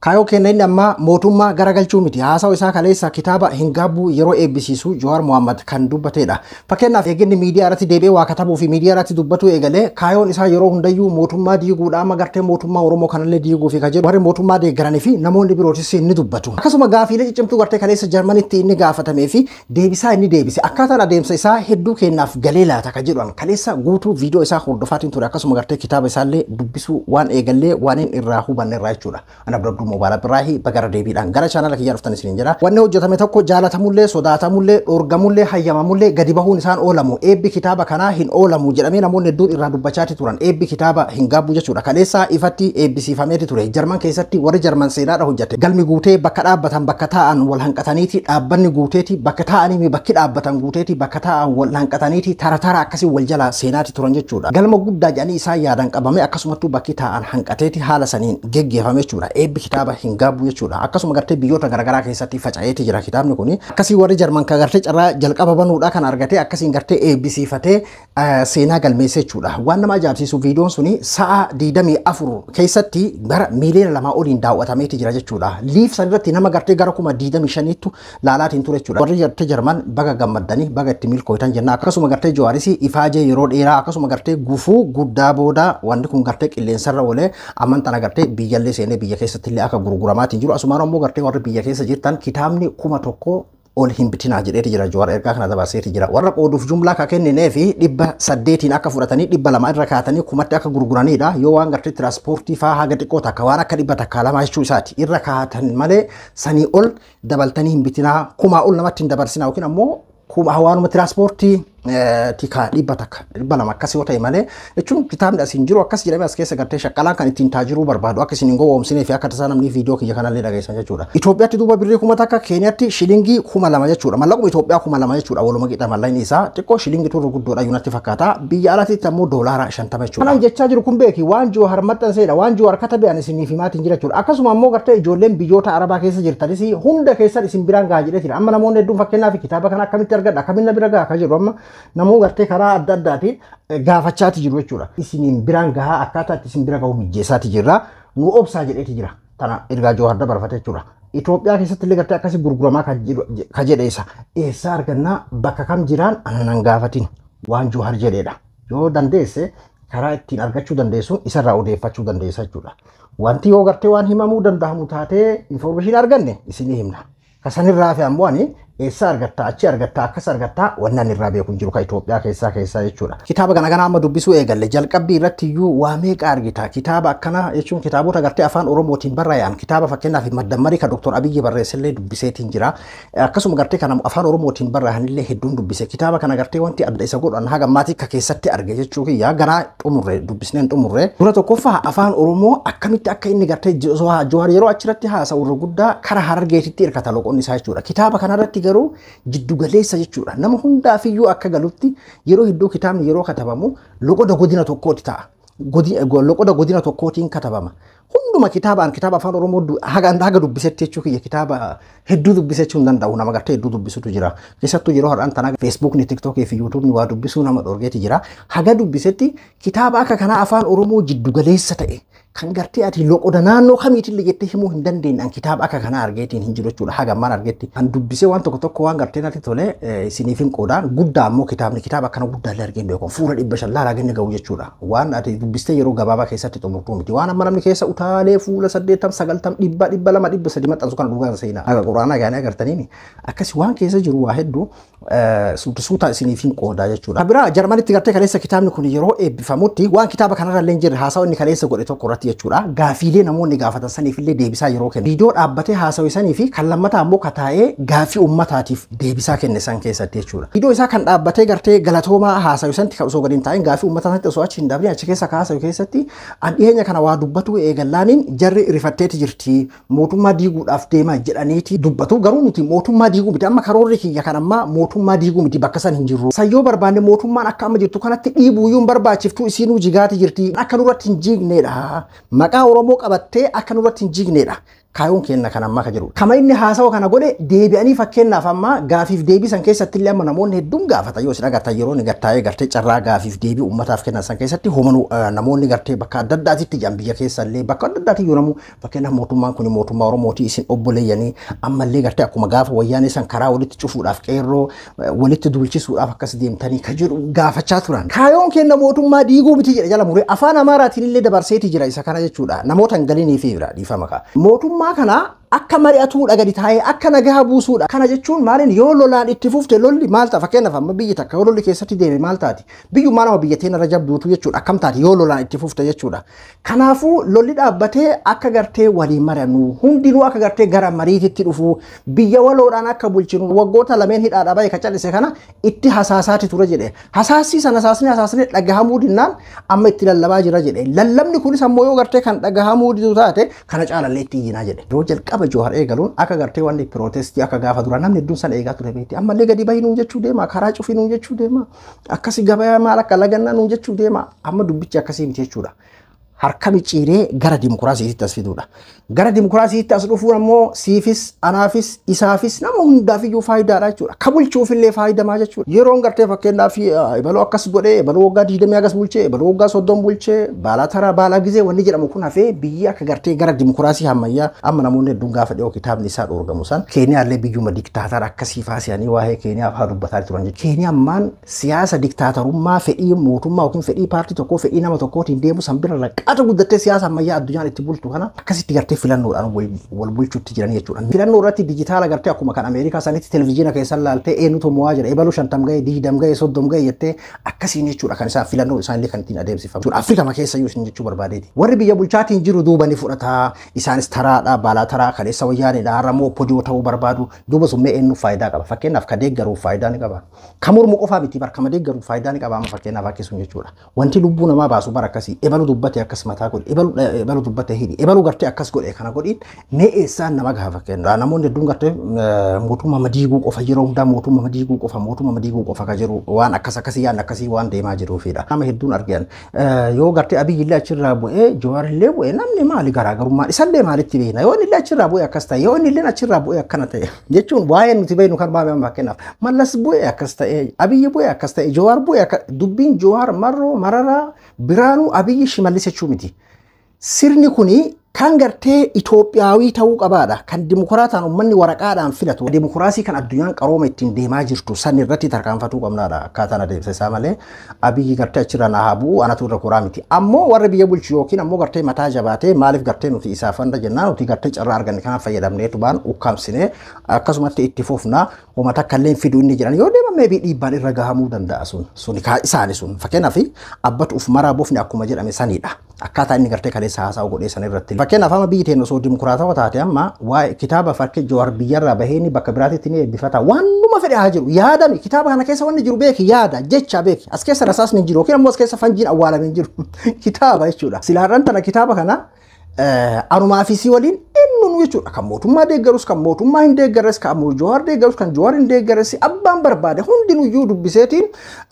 Kaayoo kenna inni ammaa mootummaa garagalchuu miti. Haasawa isaa kaleessa kitaaba hin gaabbuu yeroo eebbisiisu Jawaar Mohaammed kan dubbatedha. Fakkeenyaaf, eeginni miidiyaa irratti deebi'ee waa katabuu fi miidiyaa irratti dubbatu eegalee, kaayoon isaa yeroo hundayyuu mootummaa diiguudha, amma gartee mootummaa Oromoo kanallee diiguu fi kan jedhu warri mootummaa deeggaranii fi namoonni birootis ni dubbatu. Akkasuma gaafiilee ciccimtuu gartee kaleessa Jarmanitti inni gaafatamee fi deebisaa inni deebise, akkaataan adeemsa isaa hedduu kennaaf galee laata kan jedhu kaleessa guutuu viidiyoo isaa hordofaatiin ture. Akkasuma gartee kitaaba isaallee dubbisuu waan eegallee waan inni irraa hubanne irraa jechuudha. Ana Abduu Mobaarak Biraahi, bagara deebiidhaan gara chaanala kiyyaa dhuftan isiniin jedha. Wanni hojjetame tokko jaalatamullee, sodaatamullee, dhoorgamullee, hayyamamullee gadi bahuun isaan oolamu. Eebbi kitaaba kanaa hin oolamu jedhamee namoonni hedduun irraa dubbachaati turan. Eebbi kitaaba hin gaabbu jechuudha. Kaleessa ifatti eebbisiifameeti ture. Jarman keessatti warri Jarman seenaadha hojjete. Galmi guutee, bakka dhaabbatan bakka taa'an wal hanqataniiti, dhaabbanni guuteeti, bakka taa'anii bakki dhaabbatan guuteeti, bakka taa'an wal hanqataniiti, tara tara akkasii wal jala seenaati turan jechuudha. Galma guddaa jedhanii isaan yaadan qabame, akkasumattuu bakki taa'an hanqateeti haala saniin geggeeffame jechuudha. Eebbi kitaaba hin gaabbu jechuudha. Akkasuma gartee biyyoota garaagaraa keessatti faca'eeti jira kitaabni kuni. Akkasii warri Jarman kan gartee carraa jalqaba banuudha kan argate, akkasiin gartee eebbisiifatee seenaa galmeesse jechuudha. Waan nama ajaa'ibsiisu, viidiyoon suni sa'a 24 keessatti gara miiliyoona 2 oliin daawwatameeti jira jechuudha. Live san irratti nama gartee gara 25,000ttu laalaatiin ture jechuudha. Warri gartee Jarman baga gammaddanii, baga itti milkooytan jenna. Akkasuma gartee Jawaaris ifaajee yeroo dheeraa, akkasuma gartee gufuu guddaa booda wanni kun gartee qilleensarra oolee, amantana gartee biyyallee seenee biyya keessatti illee akka gurguramaatiin jiru. Asumaan ammoo gartee warri biyya keessa jirtan kitaabni 1000 ol hin bitinaa jedheeti jira Jawaar, ergaa kana dabarseeti jira. Warra qooduuf jumlaa ka kenninee fi 800n akka fudhatanii, 200 irra kaatanii 1000tti akka gurguranidha. Yoo waan gartee tiraanspoortii faa haga xiqqoo takka, waan akka 102 jechuu isaati, irra kaatan malee sanii ol dabaltanii hin bitinaa, 1000 ol namatti hin dabarsinaa, yookiin ammoo waanuma tiraanspoortii tika 100, 200 akkas yoo ta'e malee jechuun, kitaabni as hin jiru akkas jedhamee as keessa gartee shaqqalaan kan ittiin taajiruu barbaadu akka isin hin gowwoomsinee fi akka tasaa namni viidiyoo kiyya kanallee dhageessan jechuudha. Itoophiyaatti duuba birrii 1000, Keeniyaatti shilingii 2000 jechuudha. Mallaquma Itoophiyaa 2000 jechuudha. Waluma qixa mallaqni isaa xiqqoo shilingii turre guddoodha yuunatti fakkaata. Biyya alaatti ammoo doolaara 50 jechuudha. Kanan jechaa jiru kun beeki, waan Jawaar maxxanseedha. Waan Jawaar katabe ani isiniif himaatiin jira jechuudha. Akkasuma ammoo gartee ijoolleen biyyoota Arabaa keessa jirtanis hunda keessan isin biraan gahaa jedhee jira. Amma namoonni hedduun fakkeenyaaf kitaaba kana akkamitti argadha, akkamitti na bira gahaa akka jedhu amma namoonni gartee karaa adda addaatiin gaafachaati jiru jechuudha. Isiniin biraan gahaa, akkaataa itti isin bira gahu mijeessaati jirra. Nu obsaa jedheeti jira. Tana ergaa Jawaar dabarfate jechuudha. Itoophiyaa keessatti illee gartee akkasii gurguramaa kan jedhe isa. Eessaa argannaa, bakka kam jiraan ana nan gaafatin, waan Jawaar jedheedha. Yoo dandeesse karaa ittiin argachuu dandeessu isarraa odeeffachuu dandeessa jechuudha. Wanti yoo gartee waan himamuu danda'amu taatee information arganne isinii himna. Kasanirraa fi ammoo ani eessa argattaa, achi argattaa, akkas argattaa, wanni ani irraa beeku hin jiru kan Itoophiyaa keessaa keessaa jechuudha. Kitaaba kana kana amma dubbisuu eegalle, jalqabbii irratti iyyuu waa meeqa argita. Kitaaba akkana jechuun kitaabota gartee afaan Oromootiin barraa'an, kitaaba fakkeenyaaf Maddammarii kan Dr. Abiyyi barreessellee dubbiseetiin jira. Akkasuma gartee kana afaan Oromootiin barraa'anillee hedduun dubbise. Kitaaba kana gartee wanti adda isa godhan haga ammaatii akka keessatti arge jechuu kiyya, garaa xumurre dubbisneen xumurre. Dura tokkoffaa afaan Oromoo akkamitti akka inni gartee Jawaar yeroo achirratti haasa'u irra guddaa kara Harargeetitti hirkata loqonni isaa jechuudha. Kitaaba kanarratti garuu jiddugaleessa jechuudha. Nama hundaafiyyuu akka galutti, yeroo hedduu kitaabni yeroo katabamu loqoda godina tokkooti ta'a. Loqoda godina tokkootiin katabama. Hunduma kitaabaan kitaaba afaan Oromoo haga dubbisetti jechuu kiyya, kitaaba hedduu dubbisechuu hin danda'u, nama gartee hedduu dubbisutu jira. Keessattuu yeroo har'aan tana Feesbuukni, Tiktookii fi Yuutuubni waa dubbisuu nama dhorgeeti jira. Haga dubbisetti kitaaba akka kanaa afaan Oromoo jiddugaleessa ta'e kan gartee ati loqoda naannoo kamiitillee jettee himuu hin dandeenye kitaaba akka kanaa argeetiin hin jiru jechuudha. Haga ammaan argeetti. Kan dubbisee waan tokko tokko waan gartee natti tole isiniif hin qoodaan. Guddaa ammoo kitaabni kitaaba akkana guddaallee argeen beeku. Fuula 500 laalaa ganni ga'u jechuudha. Waan ati dubbistee yeroo gabaabaa keessatti xumurtuu miti. Waan amma namni keessa utaalee fuula 80, 90, 100, 200, 300 maxxansu kana dhugaan seenaa. Haga quraanaa gaanii agartaniini. Akkasi waan keessa jiru waa hedduu suuta isiniif hin qoodaa jechuudha. Biraa Jarmanitti gartee kaleessa kitaabni kun yeroo eebbifamutti waan kitaaba kanarra illee hin jirre haasawa inni kaleessa godhe tokko irratti jechuudha. Gaafiilee namoonni gaafatan saniif illee deebisaa yeroo kennu. Viidiyoo dhaabbatee haasawe sanii fi kan lammataa ammoo kataa'ee gaafii uummataatiif deebisaa kenne san keessatti jechuudha. Viidiyoo isaa kan dhaabbatee gartee galatoomaa haasawe santi kan osoo gadi hin taa'in gaafii uummataa sanatti osoo achi hin dabrin achi keessa haasawe keessatti, an dhiyeenya kana waa dubbatu eegallaaniin jarri rifatteeti jirti, mootummaa diiguudhaaf deemaa jedhaniiti dubbatu, garuu nuti mootummaa diiguu miti, amma karoorri kiyya kan ammaa mootummaa diiguu miti, bakka san hin jirru. Sayyoo barbaanne mootummaan akka amma jirtu kanatti dhiibuuyyuu hin barbaachiftu, isiinuu jigaati jirti, akka nurratti hin jignedha. Maqaa Oromoo qabattee akka nurratti hin jignedha. Kaayoon kenna kan ammaa ka jiru. Kama inni haasawa kana godhe deebi'anii fakkeenyaaf amma gaafiif deebii san keessatti illee amma namoonni hedduun gaafata yoo isin agartan yeroo inni gartaa'ee gartee carraa gaafiif deebii uummataaf kennan san keessatti homanuu namoonni gartee bakka adda addaatitti jiran biyya keessa illee bakka adda addaatti yoo namu fakkeenyaaf mootummaan kun mootummaa Oromootii isin obboleeyyanii ammallee gartee akkuma gaafa wayyaanee san karaa walitti cufuudhaaf qeerroo walitti duulchisuudhaaf akkas deemtanii ka jedhu gaafachaa turan. Kaayoon kenna mootummaa diiguu miti jedhe jala muree afaan Amaaraatiin illee dabarseeti jira isa kana jechuudha. Namoota hin galinii fi bira dhiifama ka'a. Mootummaa kana akka mari'atuudha gadi taa'ee akka nagaa buusuudha. Kana jechuun maaliin yoo lolaan itti fufte lolli maal ta'a? Fakkeenyaaf amma biyyi takka yoo lolli keessatti deeme maal taati? Biyyummaa nama biyya teena irra jabduutu jechuudha. Akkam taati yoo lolaan itti fufte jechuudha. Kanaafuu lolli dhaabbatee akka gartee waliin mari'annu hundinuu akka gartee gara mariititti dhufu biyya waloodhaan akka bulchinu waggoota lameen hidhaadhaa bahe ka calise kana itti hasaasaati ture jedhe. Hasaasii sana hasaasni hasaasni dhagahamuu dinnaan amma itti lallabaa jira jedhe. Lallabni kunis ammoo yoo gartee kan dhagahamuu didu taate kana caalallee itti iyyinaa jedhe. Yeroo jalqaba Jowaar eegaluun akka gartee wanni pirootestii akka gaafa dura namni hedduun sana eegaa ture beekti. Ammallee gadi bahi nuun jechuu deema, karaa cufii nuun jechuu deema, akkasi gabayaa maal akka lagannaa nuun jechuu deema. Amma dubbichi akkasii miti jechuudha. Harka micciiree gara dimokiraasiitti as fiduudha. Gara dimokiraasiitti as dhufuun ammoo siifis, anaafis, isaafis nama hundaafiyyuu faayidaadha jechuudha. Ka bulchuufillee faayidamaa jechuudha. Yeroon gartee fakkeenyaaf ebaluu akkas godhee, ebaluu waggaa 20 akkas bulchee, ebaluu waggaa 30 bulchee, baalaa taraa baalaa gizee wanni jedhamu kun hafee biyyi akka gartee gara dimokiraasii ammayyaa amma namoonni hedduun gaafa dhiyoo kitaabni isaa dhoorgamu san Keeniyaallee biyyuma diktaatara akkasii faasiyanii waa'ee Keeniyaa fa'aa dubbataa turan jechuudha. Keeniyaan maan siyaasa diktaatarummaa fedhii mootummaa yookiin fedhii paartii tokkoo fedhii nama tokkootiin deemu san bira raqqaata guddattee siyaasa ammayyaa addunyaan itti bultu kana akkasitti gartee filannoodhaan wal bulchuutti jiran jechuudha. Filannoo irratti dijitaala gartee akkuma kan Ameerikaa sanitti televizyiina keessan laaltee eenyutu mo'aa jira ebaluu 50 ga'e 20 ga'e 30 ga'e jettee akkasiin jechuudha kan isaan filannoo isaanillee kan ittiin adeemsifamu. Afrikama keessa iyyuu isin jechuu barbaadeeti. Warri biyya bulchaatiin jiru duuba ni fudhata isaanis taraadha baalaa taraa kaleessa wayyaanidha har'a immoo podiyoo ta'uu barbaadu duuba sun mee eenyuuf faayidaa qaba fakkeenyaaf ka deeggaruuf faayidaa ni qaba. Ka mormu qofaa miti bar kama deeggaruuf faayidaa ni qaba amma fakkeenyaaf akkasuma jechuudha. Wanti lubbuu namaa baasu bara akkasii ebaluu dubbate akkas mataa godhe ebaluu dubbate hidhi ebaluu gartee akkas godhe kana godhiin mee eessaan nama gaha fakkeenyaaf. Namoonni hedduun gartee mootummaa madiiguu qofa yeroo hundaa mootummaa madiiguu qofa mootummaa madiiguu qofa ka jiru waan akkas akkasii yaadni akkasii waan deemaa jiruufidha. Nama hedduun argan yoo gartee Abiyyi illee achirraa bu'ee Jawaar illee bu'ee namni maali garaagarummaan isallee maalitti beekna yoo inni illee achirraa bu'ee akkas ta'e yoo inni illee achirraa bu'ee akkana ta'e jechuun waa'ee nuti beeknu kan baame amma fakkeenyaaf Mallas bu'ee akkas ta'e Abiyyi bu'ee akkas ta'e Jawaar bu'ee akka dubbiin Jawaar Marroo Mararaa Biraanuu Abiyyi Shimallis jechuu miti. Sirni kuni kan gartee Itoophiyaawii ta'uu qabaadha. Kan dimokiraataan uummanni waraqaadhaan filatu. Dimokiraasii kan addunyaan qarooma ittiin deemaa jirtu san irratti tarkaanfatuu qabnaadha. Akkaataan adeemsa isaa malee Abiyyi gartee achirra na haa bu'u anatu irra koraa miti. Ammoo warri biyya bulchu yookiin ammoo gartee mataa jabaatee maaliif gartee nuti isaaf handa jennaan nuti gartee carraa arganne kanaaf fayyadamneetu baan ukkaamsinee akkasumatti itti fufna uummata akka illee fiduu inni jedhan yoo deeman meebii dhiibbaan irra gahamuu danda'a sun. Sun isaani sun fakkeenyaaf abbatu uf maraa bofni akkuma jedhame sanidha. Akkaataa inni gartee kaleessa haasa'u godhee san irratti. Fakkeenyaaf amma biyyi teenya osoo dimokiraatawaa taate amma waa'ee kitaaba fakkii Jawaar biyyarraa bahee inni bakka biraatitti ni eebbifata. Waanuma fedhe haa jiru yaadami kitaaba kana keessa wanni jiru beeki yaada jecha beeki as keessa rasaasni hin jiru yookiin ammoo as keessa fanjiin awwaalamee hin jiru kitaaba jechuudha. Silaarran tana kitaaba kana anumaa fi si waliin eenyuun jechuudha kan mootummaa deeggarus kan mootummaa hin deeggarres kan Jawaar deeggarus kan Jawaar hin deeggarres abbaan barbaade hundinuyyuu dubbiseetiin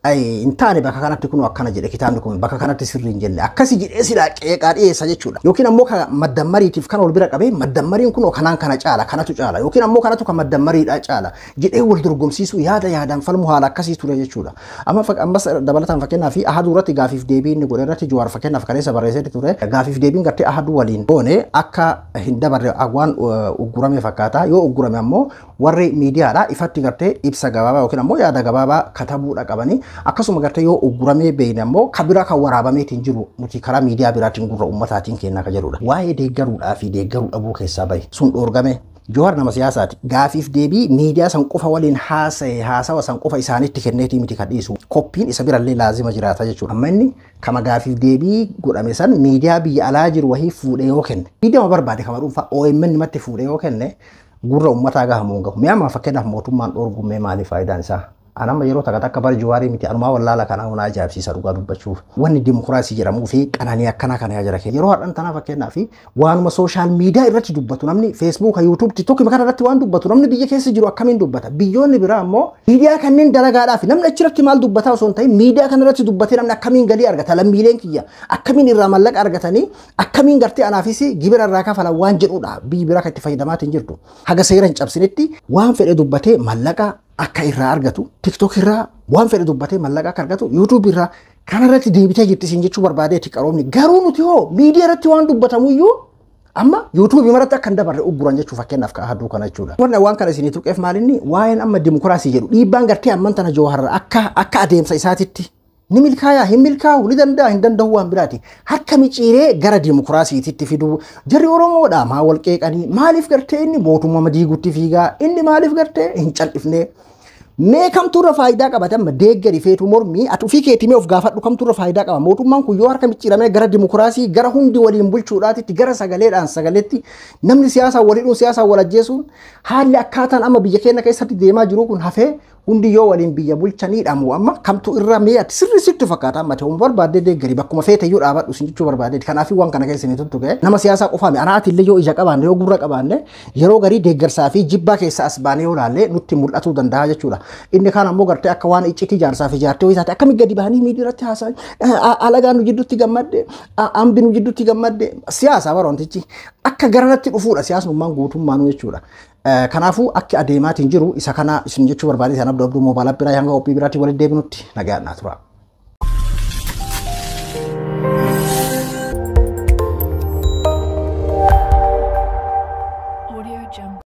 hin taane bakka kanatti kun akkana jedhe kitaabni kun bakka kanatti sirrii hin jenne akkasi jedhee silaa qeeqaa dhiyeessa jechuudha. Yookiin ammoo kan maddammariitiif kan wal bira qabee maddammariin kun kanaan kana caala kanatu caala yookiin ammoo kanatu kan maddammariidhaa caala jedhee wal dorgomsiisuu yaada yaadaan falmu haala akkasii ture jechuudha. Amma ammas dabalataan fakkeenyaaf ahaduu irratti gaafiif deebii inni godhe irratti Jawaar fakkeenyaaf kaleessa barreessee ture gaafiif deebiin gartee ahaduu waliin goone akka hin dabarre waan uggurame fakkaata yoo uggurame ammoo warri miidiyaadha ifatti gartee ibsa gabaabaa yookiin ammoo yaada gabaabaa katabuudha qabanii akkasuma gartee yoo ugguramee beekne ammoo kabira kan waraabameetiin jiru nuti karaa miidiyaa biraatiin gurra uummataatiin kennaa ka jedhudha. Waa'ee deeggaruudhaa fi deeggaruu dhabuu keessaa bahe sun dhoorgame. Jawaar nama siyaasaati. Gaafiif deebii miidiyaa san qofa waliin haasa'e haasawa san qofa isaanitti kenneetii miti kan dhiisu. Koppiin isa birallee laazima jiraata jechuudha. Amma inni kama gaafiif deebii godhame san miidiyaa biyya alaa jiru wahii fuudhee yoo kenne. Miidiyaa barbaade kama dhuunfaa OMN matti fuudhee yoo kenne gurra uummataa gahamu hin gahu. Mi'a amma fakkeenyaaf mootummaan dhoorgummee maali faayidaan isaa? Anamma yeroo takka takka bara Jawaarii miti anumaa wallaala kanaa hunaa ajaa'ibsiisa dhugaa dubbachuuf. Wanni dimokiraasii jedhamuu fi qananii akkanaa kana yaa jira. Yeroo har'an tanaa fakkeenyaaf waanuma social media irratti dubbatu namni Facebook, YouTube, TikTok kana irratti waan dubbatu namni biyya keessa jiru akkamiin dubbata? Biyyoonni biraa ammoo miidiyaa kanneen dalagaadhaaf namni achirratti maal dubbataa osoo hin ta'in miidiyaa kana irratti dubbatee namni akkamiin galii argata, lammiileen kiyya akkamiin irraa mallaqa argatanii, akkamiin gartee anaafis gibira irraa kafalan waan jedhudha. Biyyi biraa kan itti fayyadamaatiin jirtu. Haga seera hin cabsinetti waan fedhe dubbatee mallaqa akka irraa argatu, TikTok irraa waan fedhe dubbatee mallaqa akka argatu, YouTube irraa kanarratti deebitee jirti siin jechuu barbaadeeti qaroomni. Garuu nuti hoo miidiyaa irratti waan dubbatamuyyuu amma YouTube maratti akka hin dabarre ugguran jechuu fakkeenyaaf ka'a hadduu kana jechuudha. Wanni waan kana isinii tuqeef maalinni waa'een amma dimokiraasii jedhu dhiibbaan gartee amman tana Jawaarar akka adeemsa isaatitti ni milkaayaa hin milkaa'u ni danda'a hin danda'u waan biraati. Harka miciiree gara dimokiraasiititti fiduu jarri Oromoodha maa wal qeeqanii maaliif gartee inni mootummaa diigutti fiigaa inni maaliif gartee hin cal'ifnee. Mee kamtu irra faayidaa qabate amma deeggari feetu mormii ati ofii keetii mee of gaafadhu kamtu irra faayidaa qaba? Mootummaan kun yoo harka micciiramee gara dimokiraasii gara hundi waliin bulchuudhaatitti gara sagaleedhaan sagaleetti namni siyaasaan wal hidhuun siyaasaan wal ajjeesuun haalli akkaataan amma biyya keenya keessatti deemaa jiru kun hafee hundi yoo waliin biyya bulchaniidha moo amma kamtu irra mee ati sirri sitti fakkaata amma ta'uu barbaaddee deeggari bakkuma feete iyyuu dhaabadhu sin jechuu barbaadee. Kanaafii waan kana keessa ni tuttuqe nama siyaasaa qofaami anaati illee yoo ija qabaanne yoo gurra qabaanne yeroo garii deeggarsaa fi jibbaa keessa as baanee yoo laallee nutti mul'atuu danda'a jechuudha. Inni kaan ammoo gartee akka waan iccitii jaarsaa fi jaartii wayii taate akkamitti gadi bahanii miidiyaa irratti haasa'an, alagaan nu jidduutti gammadde, ambi nu jidduutti gammadde, siyaasa bara wantichi akka garanatti dhufuudha siyaasnummaan guutummaanuu jechuudha. Kanaafuu akki adeemaatiin jiru isa kana isin jechuu barbaade. Sana Abduu Abduu moobaala biraa hanga qophii biraatti walitti deebinutti nagaan naa tura.